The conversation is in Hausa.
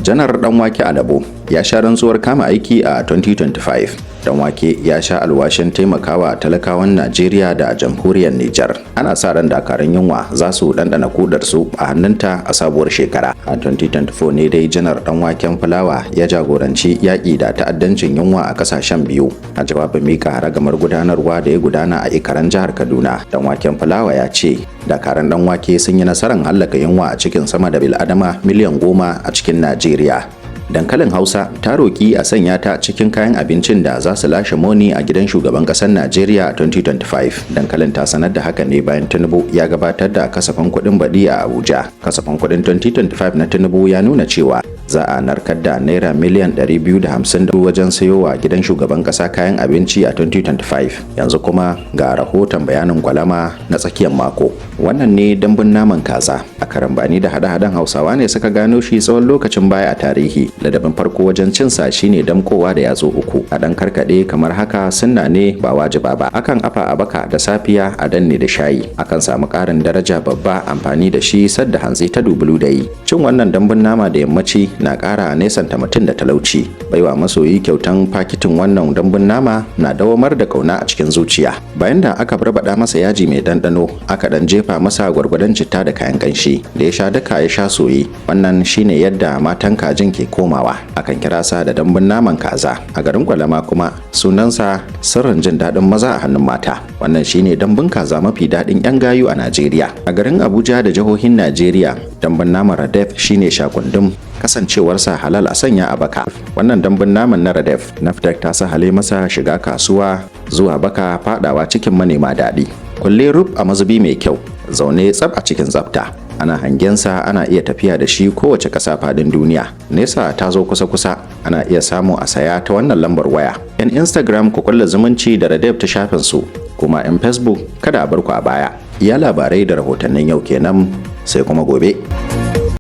Janar Danwake Alabo ya sha rantsuwar kama aiki a 2025. Danwake ya sha alwashin taimakawa talakawan Najeriya da jamhuriyar Nijar. Ana sa ran dakarun yunwa za su ɗanɗana kudarsu a hannunta a sabuwar shekara. A 2024 ne dai Janar Danwaken Fulawa ya jagoranci yaƙi da ta'addancin yunwa a ƙasashen biyu. A jawabin mika ragamar gudanarwa da ya gudana a Ikaran, jihar Kaduna, Danwaken Fulawa ya ce dakaran Danwake sun yi nasarar hallaka yunwa a cikin sama da bil'adama miliyan 10 a cikin Najeriya. Dankalin Hausa ta roƙi a sanya ta cikin kayan abincin da za su lashe moni a gidan shugaban ƙasar Najeriya 2025. Dankalin ta sanar da haka ne bayan Tinubu ya gabatar da kasafin kuɗin baɗi a Abuja. Kasafin kuɗin 2025 na Tinubu ya nuna cewa za a narkar da naira miliyan 250 wajen sayowa gidan shugaban ƙasa kayan abinci a 2025. Yanzu kuma ga rahoton bayanin gwalama na tsakiyar mako. Wannan ne dambun naman kaza. A karambani da hada-hadan Hausawa ne suka gano shi tsawon lokacin baya a tarihi. Ladabin farko wajen cinsa shine damkowa da yatsu uku a dan karkade kamar haka, sunna ne ba wajiba ba. Akan afa a baka da safiya, a danne da shayi. Akan samu karin daraja babba amfani da shi sadda hantsi ta dubulu da yi. Cin wannan dambun nama da yammaci na kara nesanta mutum da talauci. Baiwa masoyi kyautan fakitin wannan dambun nama na dawamar da kauna a cikin zuciya. Bayan da aka barbada masa yaji mai ɗanɗano, aka dan jefa masa gwargwadon citta da kayan kanshi, da ya sha duka ya sha soye. Wannan shine yadda matan kajin ke komawa. Akan kira sa da dambun naman kaza a garin Kwalama, kuma sunansa sirrin jin daɗin maza a hannun mata. Wannan shine dambun kaza mafi daɗin yan gayu a Najeriya. A garin Abuja da jihohin Najeriya, dambun naman Radef shine shakundum, kasancewarsa halal a sanya a baka. Wannan dambun naman na Radef, NAFDAC ta sahale masa shiga kasuwa zuwa baka fadawa cikin manema daɗi. Kulle rub a mazubi mai kyau, zaune tsab a cikin tsafta, ana hangensa, ana iya tafiya da shi kowace ƙasa faɗin duniya. Nesa ta zo kusa-kusa. Ana iya samu a saya ta wannan lambar waya. Yan Instagram, ku kulla zumunci da Radef ta shafin su, kuma yan Facebook, kada a bar ku a baya. Iya labarai da rahotannin yau kenan, sai kuma gobe.